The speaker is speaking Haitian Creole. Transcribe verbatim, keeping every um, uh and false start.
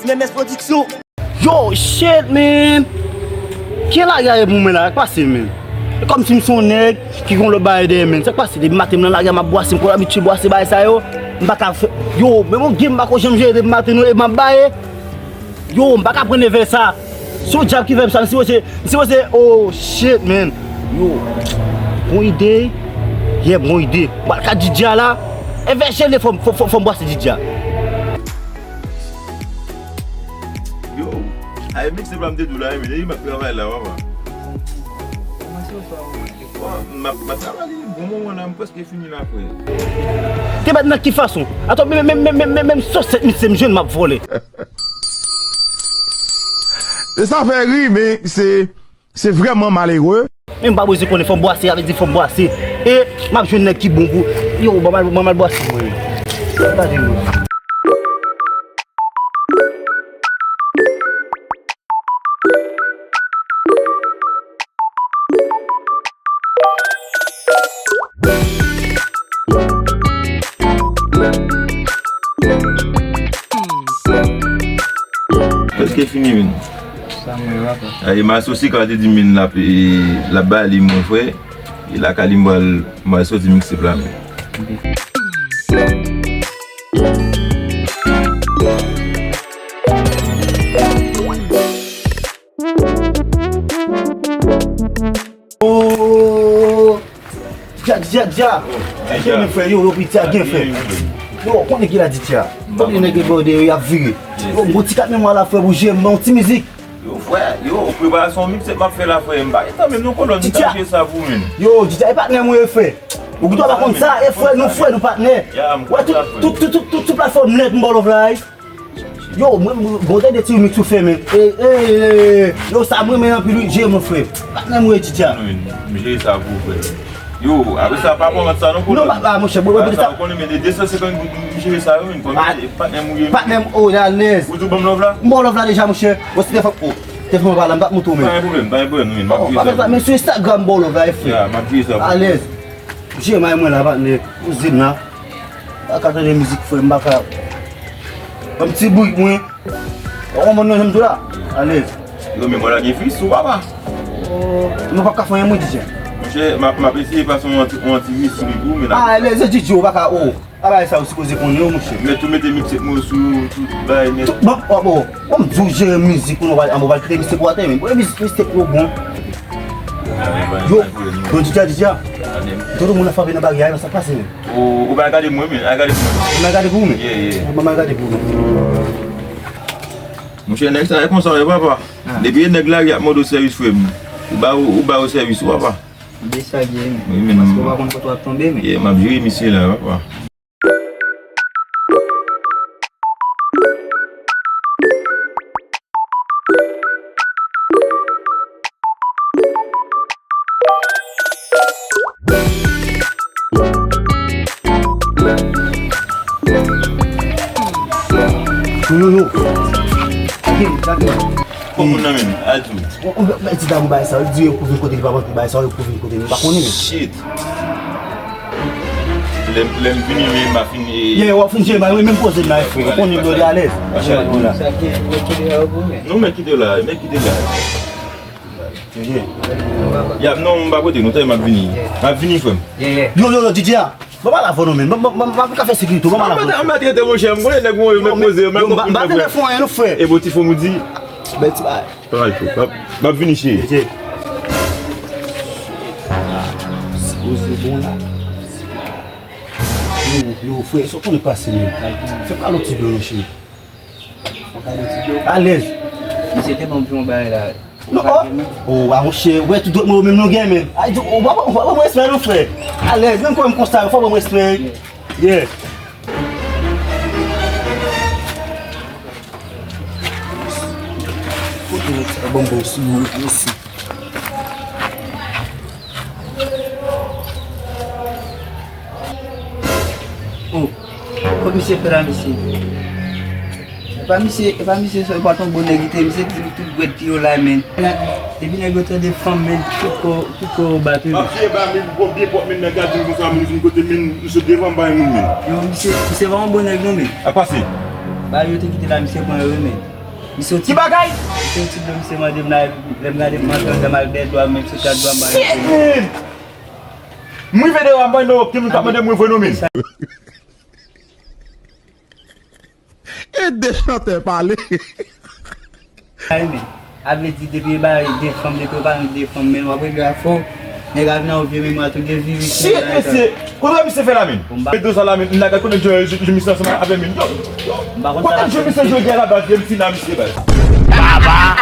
M M S Production. Yo, shit, man. Ki lari a ye pou mwen la? Sa k pase, man? E kòmsi m se yon nèg ki gen lòt bagay dèyè, man. Sa k pase? Depi maten m nan lari a, m ap bwase, m konn abitye bwase bagay sa yo. M pa ka fè, yo, menm yon game m pa ko janm jere depi maten non, e m ap baye. Yo, m pa ka pran nèvè sa. Se yon dyab ki fè m sa, m sipoze, m sipoze, oh shit, man. Yo, bon ide. Yeah, bon ide. M pral ka D J a la. Envèjele, fò m, fò, fò, fò m bwase D J a. Yo, ay mixtape la m te di w la, men depi m ap travay la, papa. Bon, m ap, m ap travay li bon moman la, m prèske fini la, frè. Te bat nan ki fason? Atò, men, men, men, men, men, men, sou sèt mil se m jwenn m ap vòlè. E sa fè ri, men se, se vrèman malere. Men m pa bezwen konnen, fò m bwase, sa vle di fò m bwase. E m ap jwenn nèg ki bon pou, yo, ban m al, ban m al bwase mwen. Gade mwen. Prèske fini, men. Sa mwen, papa. Ay, Maestro Sika te di m, men, l ap, e, l ap ba li, mon frè. E lakay li, m pral, m pral soti mixtape la, men. Oh, dja, dja, dja. Dja. Dja, men frè, yo, yo, piti a gen frè. Yo, konnen ki la di dja. Konnen nèg yo bòde yo, y ap vire. Yo, bon ti kat memwa la, frè, pou jere m, yon ti mizik. Yo, frè, yo, preparasyon mixtape m ap fè la, frè, m pa gen tan menm non, kolòn, m ta jwe sa pou ou menm. Yo, dja, e patnè mwen, frè. Ou gendwa pa konn sa, e frè, nou frè, nou patnè. Ya, m konn sa, frè. Tout, tout, tout, tout, tout platfòm nèt, m ba w love la, wi. Yo, mwen, mwen, bon, tande ti remix ou fè, men. E, e, e, yo, sa mwen renmen anpil, wi, jere mwen, frè. Patnè mwen, dja. Non, men, m jere sa pou ou, frè. Yo, apre sa, pa pran sa non, kolòn. Non, pa, pa, monchè, mwen, mwen, sa, ou konnen, men, de san senkant goud, m jere sa, yo, men, kòm patnè m ou ye. Patnè m, oh, alèz. Ou tou ban m love la? M ba w love la deja, monchè. Bon, si te fè, oh, te fè mwen pale, m pa t montre w, men. Pa gen pwoblèm, pa gen pwoblèm, non, men, m ap jere sa. Men sou Instagram, m ba w love la, e frè. Ya, m ap jere sa. Alèz. Jere may mwen la, patnè. Ou zin la. Pa ka tande mizik, frè, m pa ka. Ban m ti brik mwen. Ou konprann nan janm tou la? Alèz. Yo, men mwen la gen fis ou papa. Nou p ap ka fè anyen, mwen, dja. Monchè, m ap, m ap eseye pase yon ti, yon ti ris sou li pou ou, men. Alèz, dja, ou pa ka, oh. A bagay sa ou sipoze konnen, monchè. Mèt tou mete mixtape mwen sou tout bagay nèt. Tout, bon, oh, bon. Bon, m di w jere mizik ou, nou pral, an, bon, pral kite mizik pou atè, men. Bon, mizik, mizik yo bon. Yo, bon, dja, dja. Tout moun ap frape nan baryè a, sa k pase, men. Ou, ou pa gade mwen, men, al gade mwen. Ou pa gade pou ou, men? Yeah, yeah. Bon, m al gade pou ou, men. Monchè, nèg sa e konsa, wi, papa. Depi e nèg lari ap mande w sèvis, frè m, ou ba yo, ou ba yo sèvis, wi, papa. Depi sa, ye, men. Wi, men. Paske ou pa konn kote w ap tonbe, men. Yeah, m ap jere misye la, papa. Yo, yo, yo. Gade, gade. Kòman nan men? Al di w. Ou, ou, ou, ti dam bay sa, li di yo pou vin kote li pa pou bay sa, yo pou vin kote li pa konnen men. Shit. Lè, lè m vini, men m pa fin, e. Yeah, w ap fin jere, men menm poze m la, frè. Ou konnen, bro, li alèz. Sa ki, yo kite la pou mwen. Non, men kite la, men kite la. Yeah. Ya, non, m pa kote nou, tande m ap vini. M ap vini, frè m. Yeah, yeah. Yo, yo, yo, D J a. Ban m al avè w non, men. Ban m, ban m, ban m ka fè sekirite w, ban m al avè w. An mèt rete, monchè, m konnen nèg mwen yo mèt poze, m ap konprann, frè. M pa vin fè anyen non, frè. E bon, ti fò m ou di. Bèl ti bagay. Travay fò. M ap, m ap vini, cheri. Sipoze bon la. Yo, yo, frè, sa w konnen pase, men. Fè m kado ti dlo non, cheri. Alèz. Misye te ban m yon bagay la. Non, oh. Oh, a monchè, wè tout dwèt mwen yo menm longè, men. Ay, ou pa, ou pa ban mwen respè non, frè. Alèz, menm kòm konsa, ou pa ban mwen respè. Yeah. Kote nèg sa ban m bon sou mwen, mesi. Oh, kot misye fè la, mesye? E pa misye, e pa misye sèl pa t yon bon nèg li te, misye di m tout dwèt li yo la, men. Depi nèg yo tande fanm, men, tout kò, tout kò yo bat wi, men. M ap fye ba men pou byen pwòp, men nèg la di m konsa, men vin kote men, misye devan m bay moun, men. Yo, misye, misye pa yon bon nèg non, men. Sa k pase? Bagay yo te kite la, misye pran yo wi, men. Li soti. Ki bagay? Li soti dlo, misye mande m la, lè m gade m antre anndan m al dèyè dwa m, men misye kat dwa m ba li. Shit, man! M rive deyò a, m pa nan wòp, ki moun k ap mande m revoye non, men. E de chantè pale. Ay, men. A vle di, depi e bagay de fanm, depi yo pa nan de fanm, men w ap regle a fò. Nèg a vin nan yon vye memwa tou, gen vivi. Shit, mesye. Kote misye fè la, men? Bon, m pa. Fè douz an la, men. M la gad kote je, je, je misye ansanm avè men. Yo, yo. M pa konn sa Kote la. Je misye jwe gen la baz, je misye la, misye baz. Baba,